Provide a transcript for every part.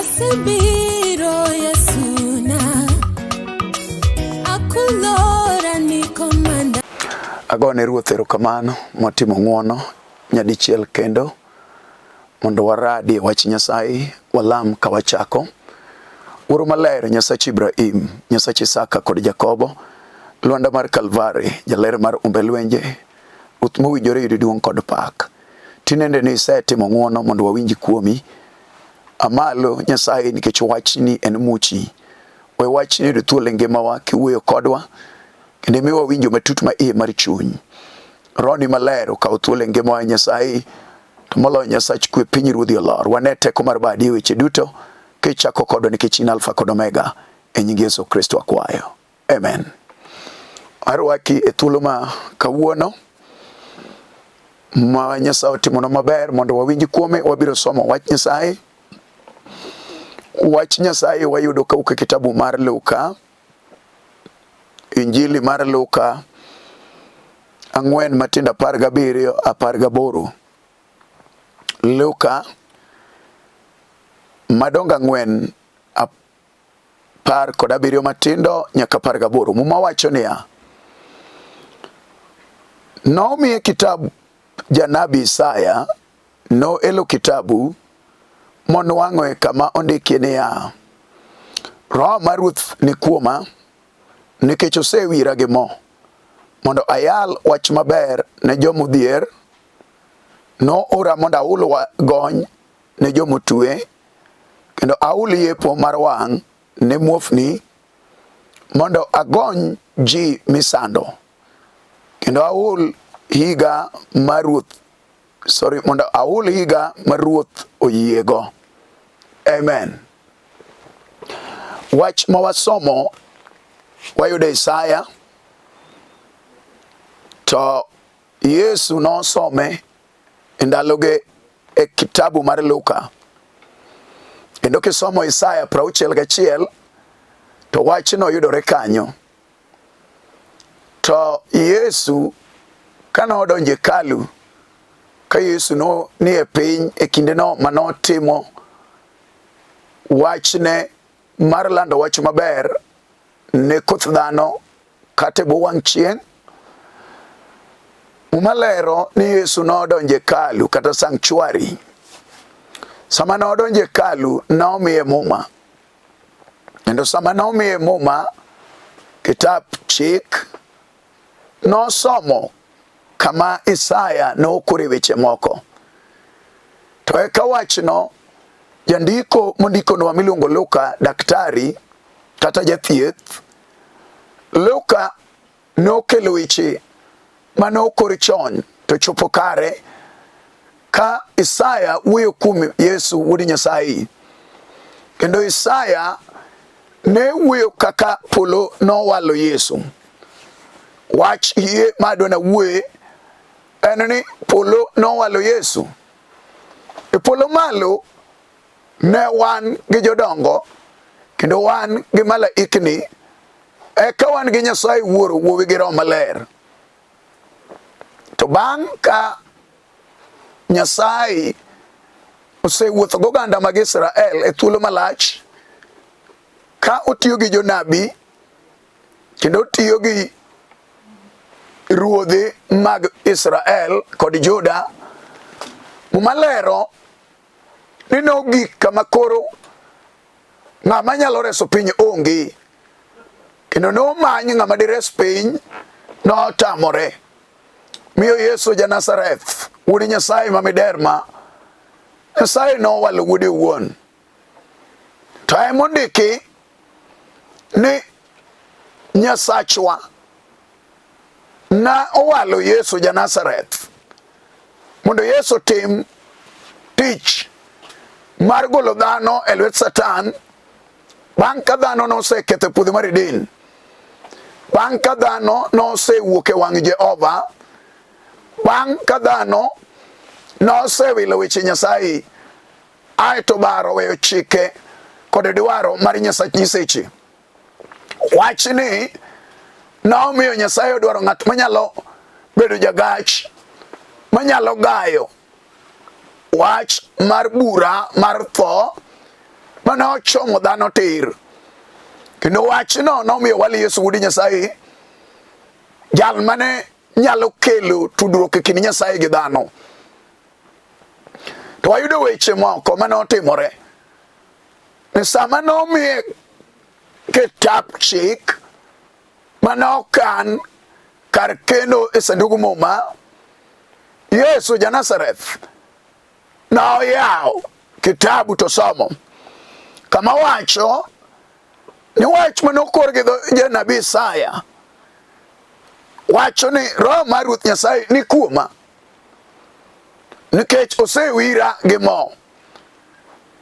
Asebiro Yesuna, akulora ni komanda. Agone Ruoth erokamano motimo ng'wono nyadichiel kendo mondo waradi e wach Nyasaye, walam ka wachako. Wuoro maler, Nyasach Ibrahim, Nyasach Isaka kod Jakobo, lwanda mar Kalvari, jaler mar umbe lwenje, Ruoth mowinjore yudo duong' kod pak. Tinende ni isetimo ng'wono mondo wawinj kuomi. Amalo Nyasaye nikech wachni en muchi. We wachni oyud thuolo e ngimawa kiwuoyo kodwa kendo imiwa winjo matut ma iye mar chuny. Rohoni maler okaw thuolo e ngimawa Nyasaye to moloyo Nyasach kwe piny ruodhi olor. Wane teko mar badi e weche duto kichako kodwa nikech in Alfa kod Omega. E nying Yesu Kristo akwayo. Amen. Arwaki e thuolo ma kawuono ma Nyasaye otimonwa maber mondo wawinj kuome. Wabiro somo wach Nyasaye. Wach Nyasaye wayudo kawuok e kitabu mar Luka, Injili mar Luka 4 matindo 17 18. Luka madongo 4 17 matindo nyaka 18. Muma wacho niya, nomiye kitabu janabi Isaya, noelo kitabu monwang'oe kama ondikie niya, Roho mar Ruoth ni kuoma, nikech osewira gi mo, mondo ayal wach maber ne jomodhier, noora mondo ahul gony ne jomotwe, kendo ahul yepo mar wang' ne muofni, mondo agony ji misando, kendo ahul higa mar Ruoth, sorry, mondo ahul higa ma Ruoth oyiego. Amen. Wach ma wasomo wayudo Isaya, to Yesu nosome e ndaloge e kitabu mar Luka. Kendo kisomo Isaya 61 to wachno yudore kanyo. To Yesu kane odonjo e hekalu, ka Yesu no ni e piny e kindeno manotimo wachne mar lando wach maber ne koth dhano kata e bwo wang' chieng', Muma lero ni Yesu nodonjo e hekalu kata sanctuary. Sama nodonjo e hekalu nomiye Muma. Kendo sama nomiye Muma, kitap chik, nosomo kama Isaya nokore weche moko. To eka wachno, jandiko mondikonwa miluongo Luka, daktari kata jathieth, Luka nokelo weche mane okor chon to chopo kare ka Isaya wuoyo kuom Yesu wuod Nyasaye. Kendo Isaya ne wuoyo kaka polo nowalo Yesu. Wach hie ma adwa nawuoye en ni polo nowalo Yesu. E polo malo ne wan gi jodongo kendo wan gi malaikni, eka wan gi Nyasaye Wuoro, Wuowi gi Roho Maler. To bang' ka Nyasaye osewuotho gi oganda mag Israel e thuolo malach, ka otiyo gi jonabi kendo otiyo gi ruodhi mag Israel kod Juda, Muma lero ni nogik kama koro ng'ama nyalo reso piny onge, kendo nomany ng'ama dires piny notamore. Miyo Yesu ja Nazareth, wuod Nyasaye ma miderma, Nyasaye nowalo wuode owuon. To emondiki ni Nyasachwa na owalo Yesu ja Nazareth mondo Yesu otim tich mar golo dhano e lwet Satan bang' ka dhano noseketho puodho mar Eden, bang' ka dhano nosewuok e wang' Jehova, bang' ka dhano nosewilo weche Nyasaye aeto baro weyo chike kod dwaro mar Nyasach nyiseche. Wachni nomiyo Nyasaye odwaro ng'at manyalo bedo jagach, manyalo gayo wach mar bura mar tho, mane ochomo dhano tir. Kendo wachno nomiyo wali Yesu Wuod Nyasaye, jal mane nyalo kelo tudruok e kind Nyasaye gi dhano. To wayudo weche moko mane otimore ni sama nomiye kitap chik mane okan kar keno e sandug muma, Yesu ja Nazareth noyawo kitabu to somo kama wacho ni wach mane okor gi janabi Isaya wacho ni Roho mar Ruoth Nyasaye ni kuoma nikech osewira gi mo.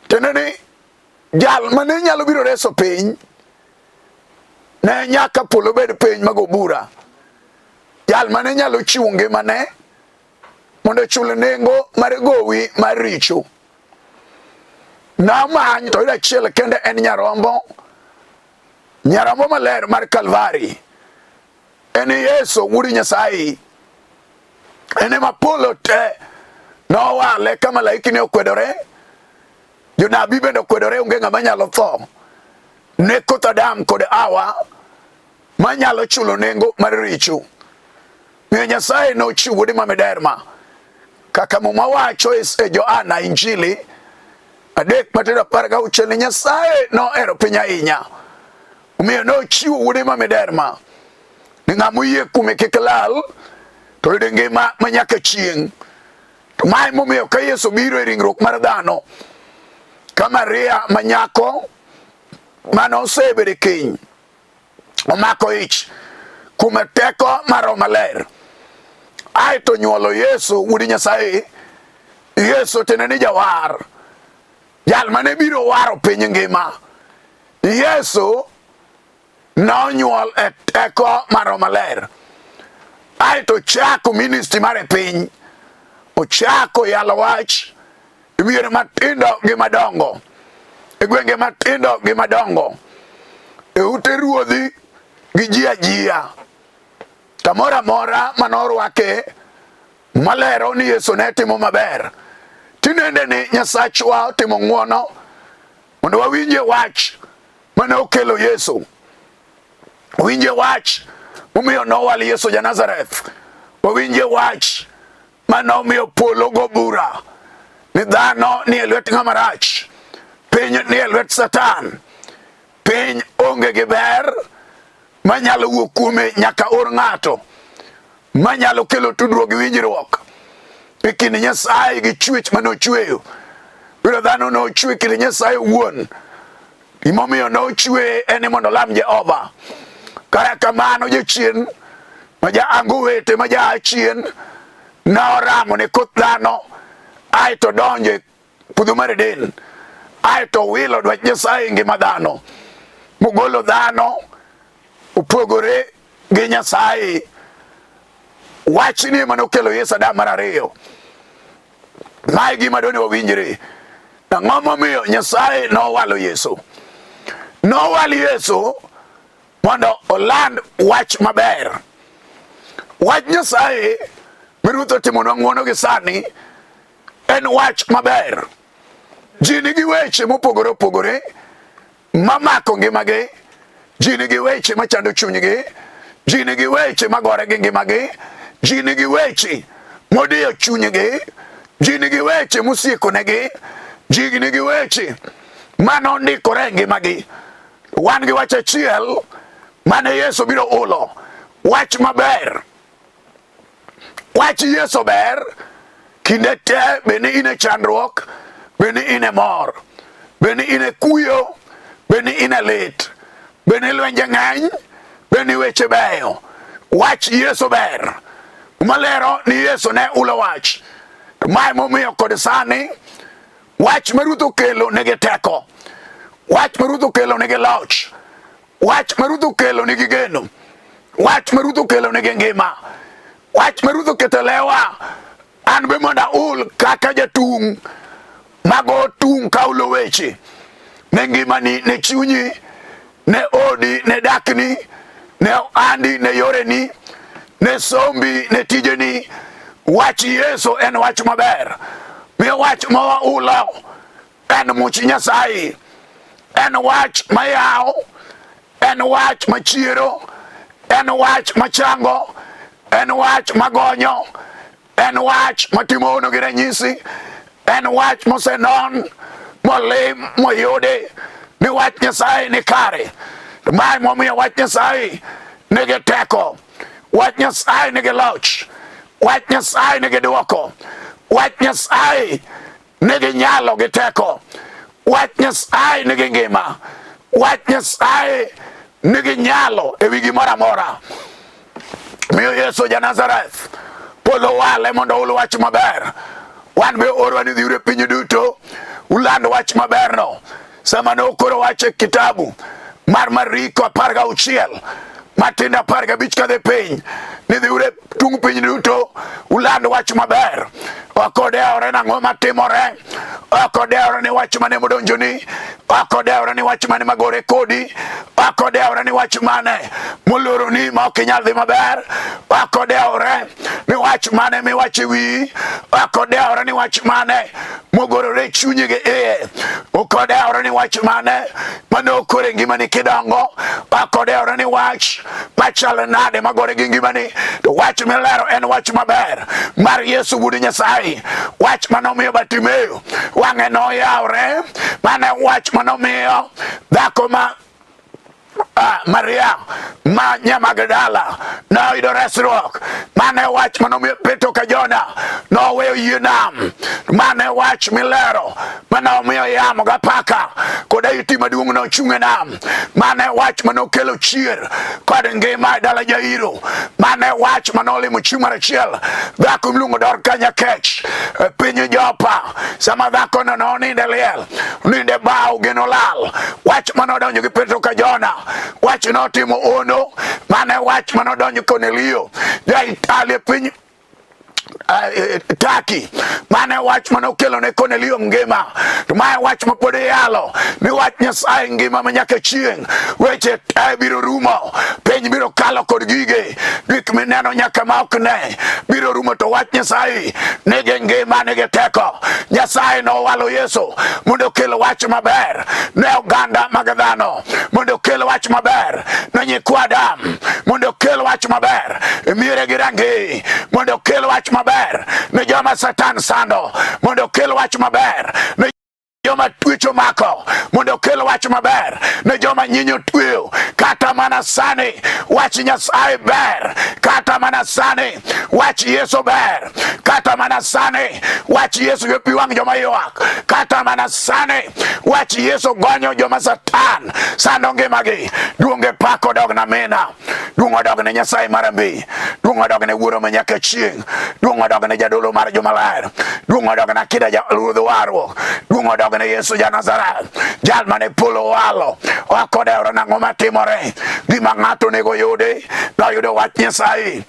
Tiende ni jal mane nyalo biro reso piny ne nyaka polo bed piny mago bura. Jal mane nyalo chiwo ngimane mondo ochul nengo mar gowi mar richo. Namany to yudo achiel kende en nyarombo, nyarombo maler mar Kalvari. En Yesu wuod Nyasaye. En ema polo te nowale ka malaiki ne okwedore, jonabi bende okwedore, onge ng'ama nyalo tho. Ne koth Adam kod Hawa manyalo chulo nengo mar richo. Miyo Nyasaye nochiwo wuode ma miderma kaka Muma wacho e Johana Injili 3:16 ni Nyasaye nohero piny ahinya omiyo nochiwo wuode ma miderma ni ng'ama oyie kuome kik lal to yud ngima ma nyaka chieng'. To mae momiyo ka Yesu biro e ringruok mar dhano ka Maria ma nyako mane osebedo e keny omako ich kuom teko mar Roho Maler aeto nyuolo Yesu wuod Nyasaye. Yesu tiende ni jawar, jal mane biro waro piny ngima. Yesu nonyuol e teko mar Roho Maler aeto ochako ministry mar e piny, ochako yalo wach e miere matindo gi madongo, e gwenge matindo gi madongo, e ute ruodhi gi ji ajia, kamoro amora mane orwake malero ni Yesu ne timo maber. Tinende ni Nyasachwa otimo ng'wono mondo wawinje wach mane okelo Yesu, winje wach momiyo nowal Yesu ja Nazareth, wawinje wach mane omiyo polo go bura ni dhano ni e lwet ng'ama rach, piny ni e lwet Satan, piny onge gi ber manyalo wuok kuome nyaka or ng'ato manyalo kelo tudruok gi winjruok e kind Nyasaye gi chwech mane ochweyo. Biro dhano nochwe kind Nyasaye owuon. Gimomiyo nochwe en ni mondo olam Jehova. Kata kamano jachien ma ja angowete ma ja achien noramo ne koth dhano aeto donjo e puodho mar Eden aeto wilo dwach Nyasaye e ngima dhano mogolo dhano opogore gi Nyasaye. Wachni ema nokelo Yesu Adam mar ariyo. Mae gima dwani wawinjre. Ang'o momiyo Nyasaye nowalo Yesu? Nowal Yesu mondo oland wach maber. Wach Nyasaye mi Ruoth otimonwa ng'wono gi sani en wach maber. Ji nigi weche mopogore opogore mamako ngimagi, ji nigi weche machando chunygi, ji nigi weche magore gi ngimagi, ji nigi weche modiyo chunygi, ji nigi weche mosiekonegi, ji nigi weche manondikore e ngimagi. Wan gi wach achiel mane Yesu biro hulo, wach maber. Wach Yesu ber kinde te, bed ni in e chandruok, bed ni in e mor, bed ni in e kuyo, bed ni in e lit, bed ni lwenje ng'eny, bed ni weche beyo. Wach Yesu ber. Malero ni Yesu ne ulo wach. To mae momiyo kod sani wach ma Ruoth okelo nigi teko. Wach ma Ruoth okelo nigi loch. Wach ma Ruoth okelo nigi geno. Wach ma Ruoth okelo nigi ngima. Wach ma Ruoth oketo lewa an be mondo aul kaka jatung' mago tung' ka ulo weche ne ngimani, ne chunyi, ne odi, ne dakni, ne ohandi, ne yoreni, ne sombi, ne tijeni. Wach Yesu en wach maber. Miyo wach ma waulo en much Nyasaye. En wach mayawo, en wach machiero, en wach machango, en wach magonyo, en wach matimo hono gi ranyisi, en wach mosenon, molim, moyudi ni wach Nyasaye ni kare. To mae momiyo wach Nyasaye nigi teko, wach Nyasaye nigi loch, wach Nyasaye nigi dwoko, wach Nyasaye nigi nyalo gi teko, wach Nyasaye nigi ngima, wach Nyasaye nigi nyalo e wi gimoro amora. Miyo Yesu ja Nazareth polo wale mondo ulu wach maber. Wan be orwa ni dhiuru e piny duto uland wach maberno. Sama ne okoro wach e kitabu mar Mariko 16 matindo 15 kadhi piny ni dhiuru e tung' piny duto uland wach maber. Ok odewore nang'o matimore, ok odewore ni wach mane modonjoni, ok odewore ni wach mane magore kodi, ok odewore ni wach mane moloroni ma ok inyal dhi maber, ok odewore ni wach mane miwacho e wiyi, ok odewore ni wach mane mogorore e chunyi gi iye, ok odewore ni wach mane mane okor e ngimani kidongo, ok odewore ni wach machal nade magore gi ngimani, to wach milero en wach maber mar Yesu wuod Nyasaye, wach manomiyo Bartimeo wang'e noyawre, mane wach manomiyo dhako ma Maria ma nya Magdala noyudo resruok, mane wach manomiyo Petro ka Jona noweyo yie nam, mane wach milero manomiyo yamo gapaka kod ahiti maduong' nochung' e nam, mane wach manokelo chier kod ngima e dala Jairo, mane wach manolimo chieng' mar achiel dhako miluongo Dorka Nyakech e piny Jopa, sama dhakono nonindo e liel, onindo e bao geno lal, wach manodonjo gi Petro ka Jona, wach notimo ono, mane wach manodonjo Kornelio ja Italia e piny Turkey, mane wach mane okelo ne Kornelio ngima, to mae wach ma pod iyalo ni wach Nyasaye ngima ma nyaka chieng'. Weche te biro rumo, piny biro kalo kod gige, gik mineno nyaka ma ok ne biro rumo, to wach Nyasaye nigi ngima, nigi teko. Nyasaye nowalo Yesu mondo okel wach maber ne oganda mag dhano, mondo okel wach maber ne nyikwa Adam, mondo okel wach maber e miere gi rangeye, mondo okel wach maber ne joma Satan sando, mondo okel wach maber ne joma twech omako, mondo okel wach maber ne joma nyinyo tweyo. Kata mana sani wach Nyasaye ber, kata mana sani wach Yesu ber, kata mana sani wach Yesu ywe pi wang' joma ywak, kata mana sani wach Yesu gonyo joma Satan sando ngimagi. Duong' e pak odog na mina, duong' odog ne Nyasaye mar ambi, duong' odog ne Wuoro ma nyaka chieng', duong' odog ne Jadolo mar jomaler, duong' odog ne Akida Ruodh warruok, duong' odog ne Yesu ja Nazareth, jal mane polo owalo. Ok odewore nang'o matimore, gima ng'ato onego yudi, noyudo wach Nyasaye.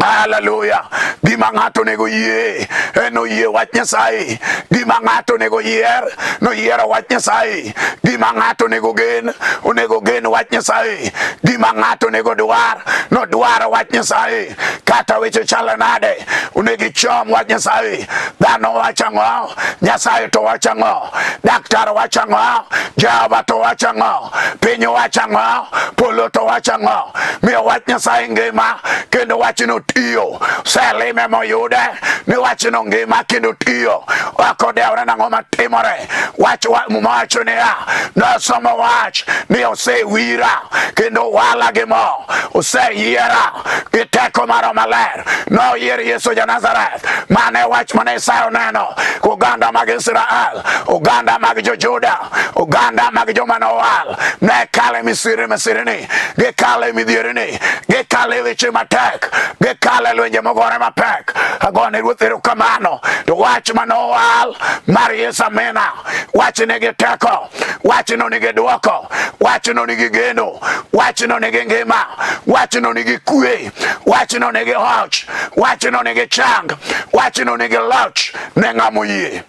Haleluya. Gima ng'ato onego yie en oyie wach Nyasaye. Gima ng'ato onego yier noyiero wach Nyasaye. Gima ng'ato onego gen onego gen wach Nyasaye. Gima ng'ato onego dwar nodwaro wach Nyasaye. Kata weche chalo nade, onego ichom wach Nyasaye. Dhano wacho ang'o? Nyasaye to wacho ang'o? Daktar wacho ang'o? Jehova to wacho ang'o? Piny wacho ang'o? Polo to wacho ang'o? Miyo wach Nyasaye ngima kendo wachno tiyo. Selime moyude ni wachno ngima kendo tiyo. Ok odewre nang'o matimore. Wach Muma wacho niya, nosomo wach ni osewira kendo wala gi mo, oseyiera gi teko mar Maler. Noyier Yesu ja Nazareth. Mane wach mane Isaya oneno oganda mag Israel, oganda mag jo-Juda, oganda mag joma nowal ne kale misiri misirini, gikale midhierni, gikale weche matek, gikale lwenje mogore mapek. Agone Ruoth erokamano. To wach manowal mar Yesu amina, wach nigi teko, wachno nigi dwoko, wachno nigi geno, wachno nigi ngima, wachno nigi kwe, wachno nigi hoch, wachno nigi chang, wachno nigi loch ne ng'ama oyie.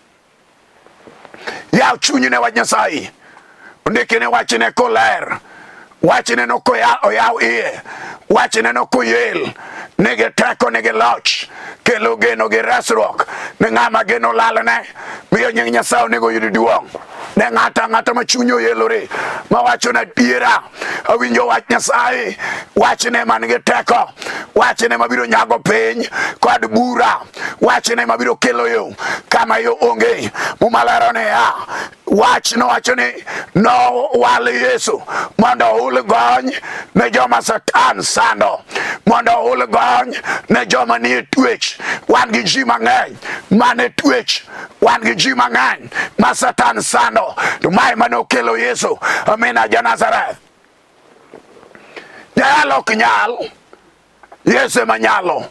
Yaw chunyi ne wach Nyasaye, ondiki ni wachne koler, wachne no koya oyaw iye, wachne no koyel. Nigi teko, nigi loch, kelo geno gi resruok ne ng'ama geno lalne, miyo nying Nyasaye onego oyud duong'. Ne ng'ato ang'ata ma chunye oyelore, mawacho na adiera, awinjo wach Nyasaye, wachne man gi teko, wachne mabiro nyago piny kod bura, wachne mabiro kelo yo kama yo onge. Muma lero niya, wach nowacho ni nowal Yesu mondo ohul gony ne joma Satan sando, mondo ohul gony ne joma nie twech. Wan gi ji mang'eny mane twech, wan gi ji mang'eny ma Satan sando, to mae mane okelo Yesu amina ja Nazareth. Jayalo ok nyal, Yesu ema nyalo.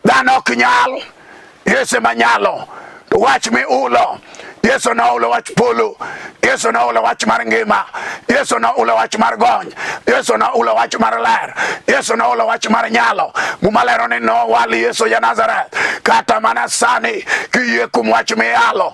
Dhano ok nyal, Yesu ema nyalo. To wach mihulo, Yesu nohulo wach polo, Yesu nohulo wach mar ngima, Yesu nohulo wach mar gony, Yesu nohulo wach mar ler, Yesu nohulo wach mar nyalo. Muma lero ni nowal Yesu ja Nazareth. Kata mana sani kiyie kuom wach miyalo,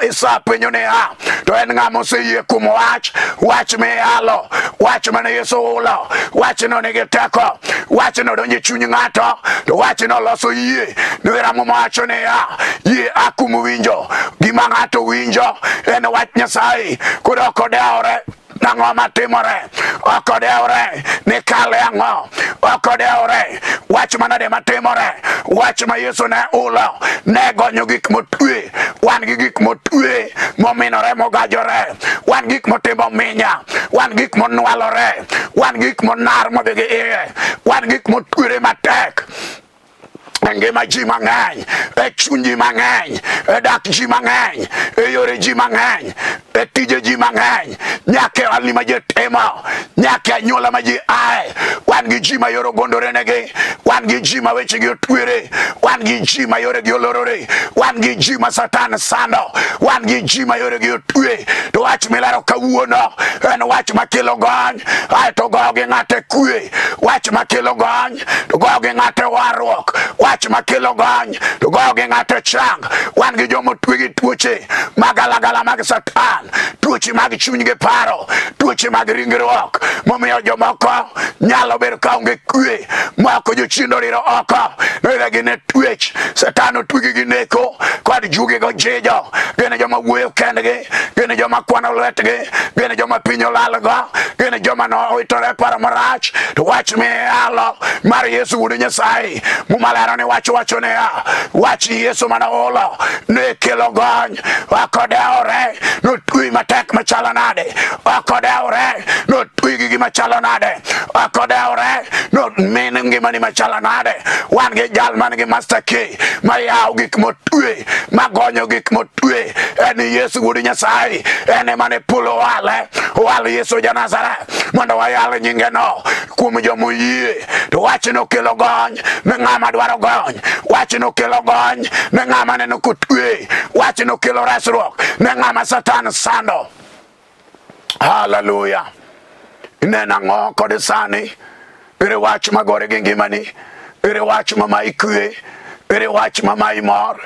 Isa penjo niya, to en ng'a moseyie kuom wach, wach miyalo, wach mane Yesu hulo, wachno nigi teko, wachno donjo e chuny ng'ato, to wachno loso yie. Niwera Muma wacho niya, yie a kuom winjo, gima ng'ato winjo en wach Nyasaye, koro ok odewore nang'o matimore, ok odewore ni kale ang'o, ok odewore wach manade matimore. Wach ma Yesu ne hulo ne gonyo gik motwe. Wan gi gik motwe mominore mogajore, wan gik motimo minya, wan gik monwalore, wan gik monar modhi gi iye, wan gik motwere matek e ngima ji mang'eny, e chuny ji mang'eny, e dak ji mang'eny, e yore ji mang'eny, e tije ji mang'eny, nyaka e ohalni ma ji timo, nyaka e anyuola ma ji ae. Wan gi ji ma yore ogondore negi, wan gi ji ma wechegi otwere, wan gi ji ma yoregi olorore, wan gi ji ma Satan sando, wan gi ji ma yoregi otwe. To wach milero kawuono en wach makelo gony, aeto goyo gi ng'ato e kwe, wach makelo gony to goyo gi ng'ato e warruok, wach makelo gony to goyo gi ng'ato e chang. Wan gi joma otwe gi tuoche magalagala mag Satan, tuoche mag chuny gi paro, tuoche mag ringruok, momiyo jomoko nyalo bedo ka onge kwe, moko jochiende oriro oko, noyudo gin e twech, Satan otwegi gi neko kod jugi gojijo, gin e joma wuoyo kendgi, gin e joma kwano lwetgi, gin e joma piny olalgo, gin e joma nowitore paro marach. To wach miyalo mar Yesu wuod Nyasaye, Muma lero ni wach wacho niya, wach Yesu mane ohulo ne kelo gony, ok odewore notwi matek machalo nade, ok odewore notwi gi gima chalo nade, ok odewore nomin ngimani machalo nade. Wan gi jal man gi master key mayawo gik motwe, magonyo gik motwe, en Yesu wuod Nyasaye, en ema ne polo owale, owal Yesu ja Nazareth mondo wayal nyingeno kuom joma oyie. To wachno kelo gony ne ng'ama dwaro gony, wachno kelo gony ne ng'ama neno kotwe, wachno kelo resruok ne ng'ama Satan sando. Haleluya! Ineno ang'o kod sani? Ere wach magore gi ngimani? Ere wach ma mayi kwe? Ere wach ma mayi mor?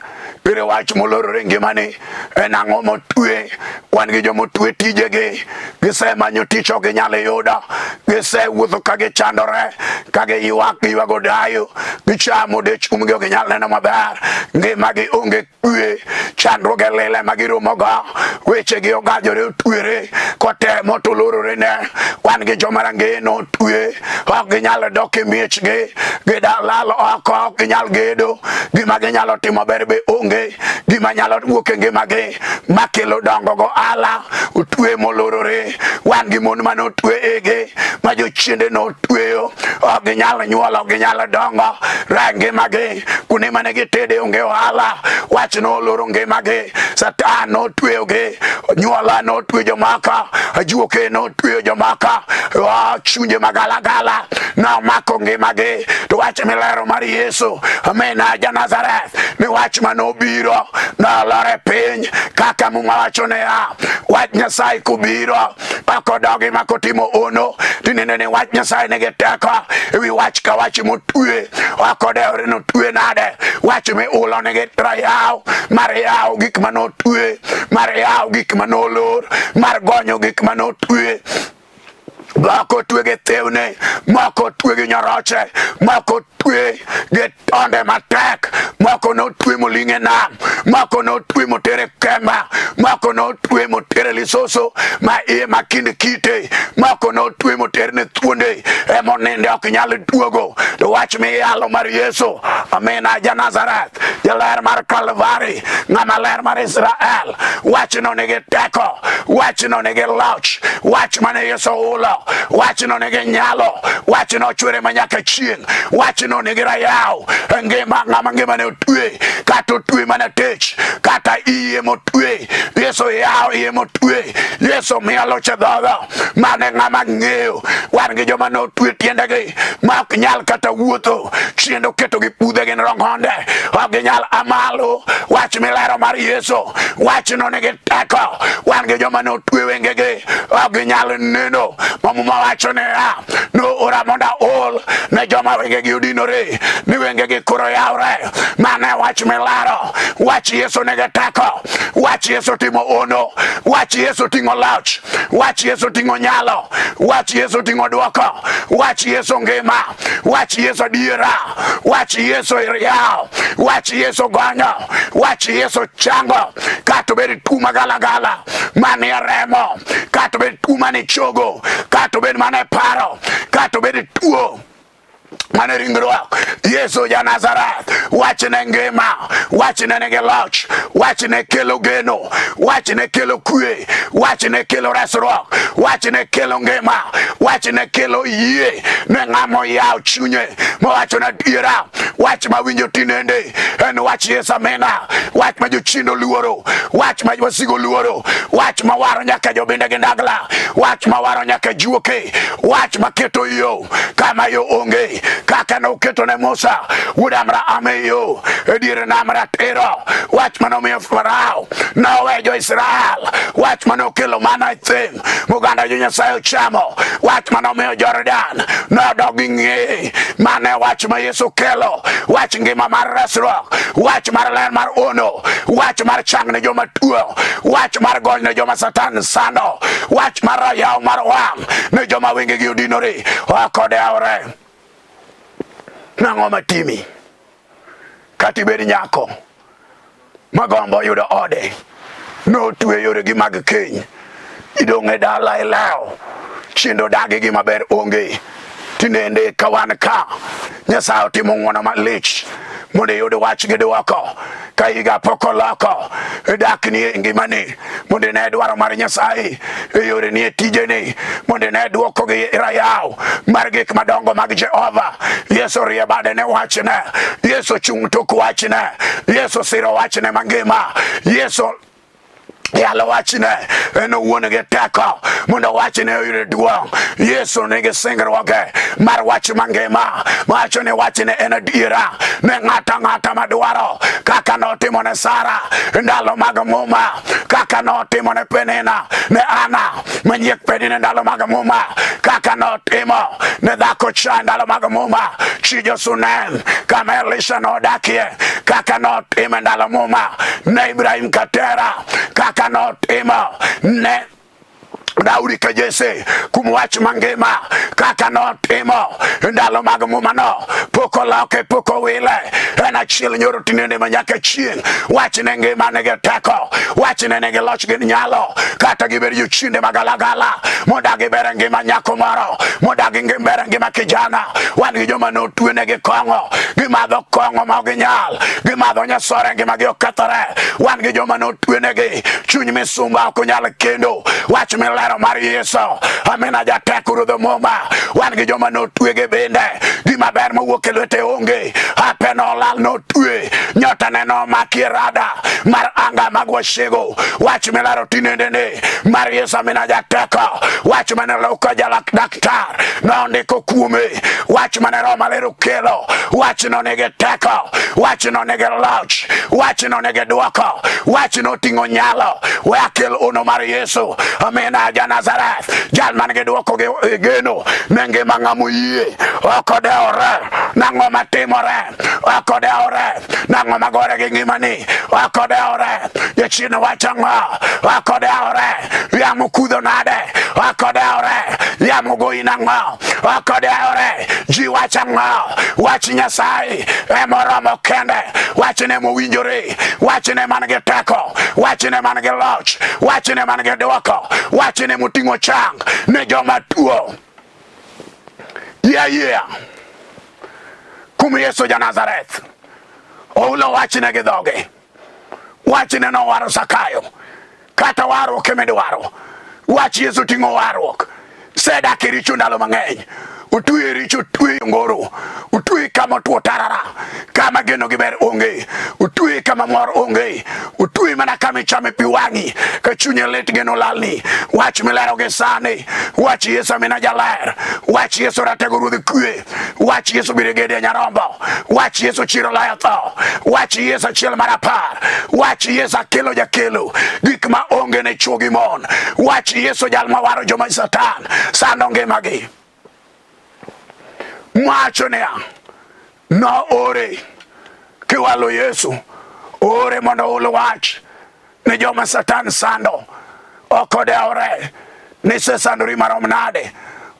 Ere wach molorore ngimani? En ang'o motwe? Wan gi joma otwe tijegi, gisemanyo tich ok ginyal yudo, gisewuotho ka gichandore, ka giywak giywago dayo, gichamo dech umgi ok ginyal neno maber, ngimagi onge kwe, chandruoge lile ma giromogo, wechegi ogajore otwere, kotemo to olorore ne. Wan gi joma rangeyeno otwe, ok ginyal dok e miechgi, gilal oko, ok ginyal gedo, gima ginyalo timo ber be onge, gima nyalo wuok e ngimagi makelo dongo gohala otwe molorore. Wan gi mon mane otwe igi, ma jochiende notweyo, ok ginyal nyuol, ok ginyal dongo, ra ngimagi kuonde mane gitede onge ohala, wach noloro ngimagi, Satan notweyogi, nyuola notweyo jomoko, ajuoke notweyo jomoko, chunje magalagala nomako ngimagi. To wach milero mar Yesu amina ja Nazareth ni wach manobiro nolor e piny kaka Muma wacho niya, wach Nyasaye kobiro ok odogi mak otimo ono. Tinende ni wach Nyasaye nigi teko ewi wach ka wach motwe, ok odewore notwe nade. Wach mihulo nigi rayaw mar yawo gik manotwe, mar yawo gik manolor, mar gonyo gik manotwe. Moko otwe gi thiwni, moko otwe gi nyoroche, moko notwe gi tonde matek, moko notwe moling' e nam, moko notwe moter e kemba, moko notwe moter e lisoso ma iye ma kind kite, moko notwe moter ne thuonde emoninde ok nyal duogo. To wach miyalo mar Yesu, amina, ja Nazareth, jaler mar Kalvari, ng'ama ler mar Israel, wachno nigi teko, wachno nigi loch, wach mane Yesu ohulo, wachno nigi nyalo, wachno chwere manyaka chieng', wachno nigi rayaw e ngima ng'ama ngimane otwe, kata otwe mana tich, kata iye motwe, Yesu yawo iye motwe, Yesu miyo loch e dhogo, mane ng'ama ng'eyo. Wan gi joma notwe tiendegi ma ok nyal kata wuotho, chiend oketogi pudhe gin rong'onde, ok ginyal a malo. Wach milero mar Yesu, wachno nigi teko. Wan gi joma notwe wengegi, ok ginyal neno. Ma Muma wacho niya, noora mondo aol ne joma wengegi odinore, ni wengegi koro yawre. Mano e wach milero. Wach Yesu nigi teko. Wach Yesu timo ono. Wach Yesu ting'o loch. Wach Yesu ting'o nyalo. Wach Yesu ting'o dwoko. Wach Yesu ngima. Wach Yesu adiera. Wach Yesu yawo. Wach Yesu gonyo. Wach Yesu chango. Kata obed tuo magalagala manie remo, kata obed tuo mane chogo, kata obed mane paro, kata obed tuo mane ringruok. Yesu ja Nazareth, wachne ngima, wachne nigi loch, wachne kelo geno, wachne kelo kwe, wachne kelo resruok, wachne kelo ngima, wachne kelo yie ne ng'ama oyawo chunye mowacho na adiera. Wach mawinjo tinende en wach Yesu amina, wach ma jochien oluoro, wach ma wasigu oluoro, wach ma waro nyaka jobinde gi ndagla, wach ma waro nyaka juoke, wach ma keto yo kama yo onge, kaka noketo ne Musa wuod Abraham e yo e dier nam ratiro, wach mane omiyo Farao nowe jo-Israel, wach mane okelo mana e thim moganda jo Nyasaye ochamo, wach mane omiyo Jordan nodok gi ng'eye. Mane wach ma Yesu kelo, wach ngima mar resruok, wach mar ler mar ono, wach mar chang ne joma tuo, wach mar gony ne joma Satan sando, wach mar rayaw mar wang' ne joma wengegi odinore, ok odewore. Nang'o matimi? Kata ibed nyako magombo yudo ode, notwe yoregi mag keny, idong' e dala ilewo, chindo dagi gi maber onge. Tinende ka wan ka, Nyasaye otimo ng'wono malich mondo iyud wach gi dwoko. Ka higa pok oloko, idakni e ngimani mondo ine dwaro mar Nyasaye e yoreni e tijeni, mondo ine dwoko gi rayaw mar gik madongo mag Jehova. Yesu rie bade ne wachne, Yesu chung' tok wachne, Yesu siro wachne mangima, Yesu yalo wachne en owuon gi teko mondo wachne oyud duong'. Yesu nigi singruoge mar wach mangima, wacho ni wachne en adiera ne ng'ato ang'ata madwaro, kaka notimo ne Sara ndalo mag Muma, kaka notimo ne Penina, ne Ana manyiek Penina ndalo mag Muma, kaka notimo ne dhako cha ndalo mag Muma, chi jo-Sunem kama Elisha nodakie, kaka notimo e ndalo Muma ne Ibrahim Katera, kaka notimo ne Daudi ka Jesse kuom wach mangima, kaka notimo ndalo mag Muma no, pok oloke, pok owile, en achiel nyoro tinende ma nyaka chieng'. Wachne ngima nigi teko, wachne nigi loch gi nyalo, kata gibed jochiende magalagala modagi ber ngima nyako moro, modagi ber ngima kijana. Wan gi joma notwenegi kong'o, gimadho kong'o ma ok ginyal, gimadho nyasore, ngimagi okethore. Wan gi joma notwenegi chuny misumba ok onyal kendo. Wach milero mar Yesu, amina jateko ruodh Muma. Wan gi joma notwege bende, gima ber mowuok e lwete onge. Hape nolal notwe, nyota ne nomaki e rada mar anga mag wasigu. Wach milero tinende ni mar Yesu, amina jateko. Wach mane Luka jalak daktar nondiko kuome, wach mane Roho Maler okelo, wachno nigi teko, wachno nigi loch, wachno nigi dwoko, wachno oting'o nyalo. We akel ono mar Yesu, amina ja Nazareth, jal man gi dwoko gi geno ne ngima ng'ama oyie. Ok odewore nang'o matimore, ok odewore nang'o magore gi ngimani, ok odewore jachien wacho ang'o, ok odewore yamo kudho nade, ok odewore. Yamo goyi nang'o? Ok odewore. Ji wacho ang'o? Wach Nyasaye emoromo kende. Wachne mowinjore. Wachne man gi teko. Wachne man gi loch. Wachne man gi dwoko. Wachne moting'o chang ne joma tuo. Yie yie. Kum Yesu ja Nazareth. Oulo wachne gi dhoge. Wachne nowaro Zakayo. Kata warruok emidwaro. Wach Yesu ting'o warruok. Sedak e richo ndalo mang'eny. Otwe e richo, otwe e ngoro. Otwe kama otwo tarara. Kama geno gi ber onge. Otwe kama mor onge. Otwe mana kama ichame pi wang'i. Ka chunye lit geno lalni. Wach milero gi sani. Wach Yesu amina jaler. Wach Yesu ratego ruodh kwe. Wach Yesu birigede nyarombo. Wach Yesu chiro loyo tho. Wach Yesu achiel mar apar. Wach Yesu akelo jakelo. Gik ma onge ne chwo gi mon. Wach Yesu jal ma waro joma Satan sando ngimagi. Mwacho niya, noore kiwalo Yesu, oore mondo oul wach ne joma Satan sando. Ok odewore ni isesandori marom nade,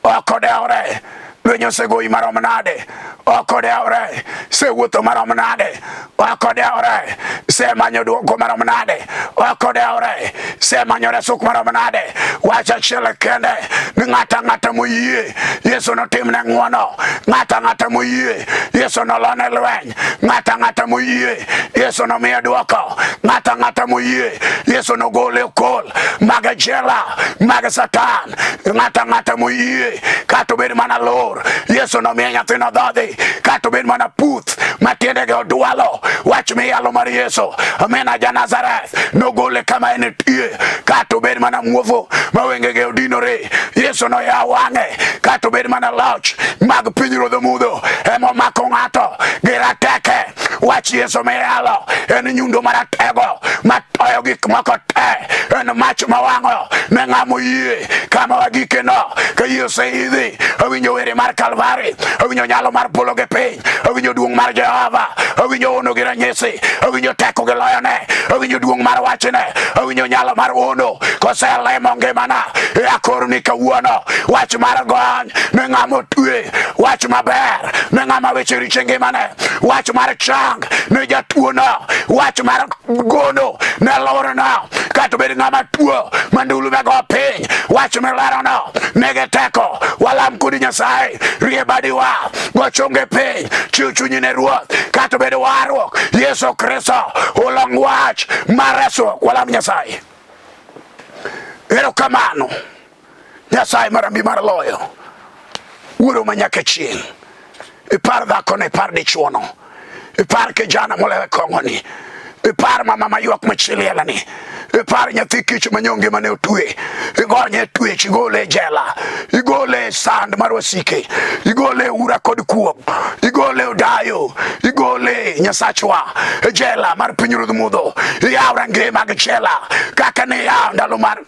ok odewore lweny osegoyi marom nade, ok odewore isewuotho marom nade, ok odewore isemanyo dwoko marom nade, ok odewore isemanyo resruok marom nade. Wach achiel kende ni ng'ato ang'ata moyie Yesu notimne ng'wono, ng'ato ang'ata moyie Yesu nolone lweny, ng'ato ang'ata moyie Yesu nomiye dwoko, ng'ato ang'ata moyie Yesu nogole okol mag jela mag Satan, ng'ato ang'ata moyie kata obed mana lor Yesu nomiye nyathino dhodhi, kata obed mana puth ma tiendege odwalo. Wach miyalo mar Yesu amina ja Nazareth nogole kama entie, kata obed mana muofu ma wengege odinore Yesu noyawo wang'e, kata obed mana loch mag pinyruodh mudho emomako ng'ato gi rateke. Wach Yesu miyalo en nyundo maratego matoyo gik moko te, en mach mawang'o ne ng'ama oyie. Kama wagikeno ka yie oseidhi, awinjo were mar Kalvari, awinjo nyalo mar polo gi piny, awinjo duong' mar Jehova, awinjo hono gi ranyisi, awinjo teko gi loyone, awinjo duong' mar wachne, awinjo nyalo mar hono koselemo ngimana. E akorni kawuono wach mar gony ne ng'ama otwe, wach maber ne ng'ama weche richo e ngimane, wach mar chang ne jatuono, wach mar gono ne lorno, kata obed ng'ama tuo ma ndulume go piny, wach milerono nigi teko. Walam kodi Nyasaye, rie badiwa, go chonge piny, chiw chunyi ne Ruoth, kata obed warruok. Yesu Kristo olong wach mar resruok. Walam Nyasaye. Erokamano Nyasaye marambi mar loyo, Wuoro ma nyaka chieng'. Ipar dhakono, ipar dichuono, ipar kijana molewe kong'oni, ipar mama maywak machielielani, ipar nyathi kich manyonge mane otwe, igonye e twech, igole e jela, igole e sand mar wasike, igole e ura kod kuo, igole e odayo, igole Nyasachwa e jela mar pinyruodh mudho, iyaw rangeye mag jela kaka ne iyawo ndalo mar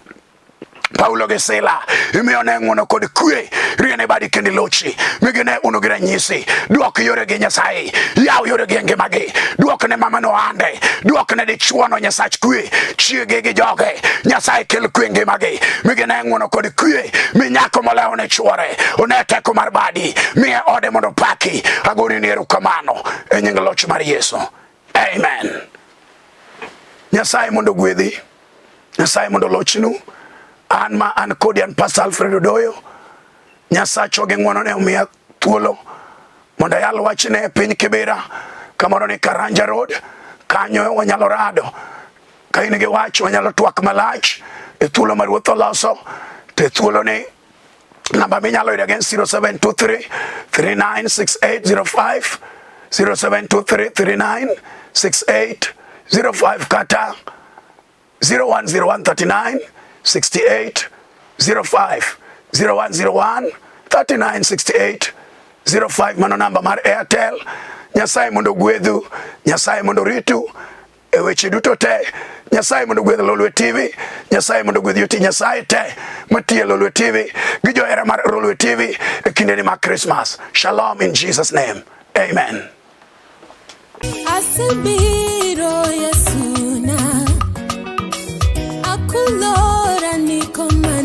Paulo gi Sila, imiyo ne ng'wono kod kwe, riene badi kendo ilochi, migi ne uno gi ranyisi, dwok yoregi Nyasaye, yaw yoregi e ngimagi, dwok ne mama no ande, dwok ne dichuono Nyasach kwe, chiege gi joge, Nyasaye kel kwe e ngimagi, migi ne ng'wono kod kwe, mi nyako molewo ne chuore, one teko mar badi, miye ode mondo opaki, agoni ni erokamano, e nying loch mar Yesu, amen. Nyasaye mondo ogwedhi. Nyasaye mondo olochnu. An ma an kodi an Pastor Alfred Odoyo. Nyasachwa gi ng'wonone omiya thuolo mondo ayal wachne e piny Kibera, kamoro ni Karanja Road. Kanyo wanyalo rado. Ka in gi wach wanyalo twak malach e thuolo ma Ruoth oloso. To e thuolo ni namba minyalo yudo gen 0723 396805 0723 396805 kata 0101 39 68 05 0101 39 68 05. Mano namba mar Airtel. Nyasaye mondo ogwedhu, Nyasaye mondo oritu e weche duto te. Nyasaye mondo ogwedh Lolwe TV, Nyasaye mondo ogwedh jotich Nyasaye te matiyo e Lolwe TV gi johera mar Lolwe TV e kindeni mag Christmas. Shalom in Jesus name. Amen. Asebiro Yesu na akulora niko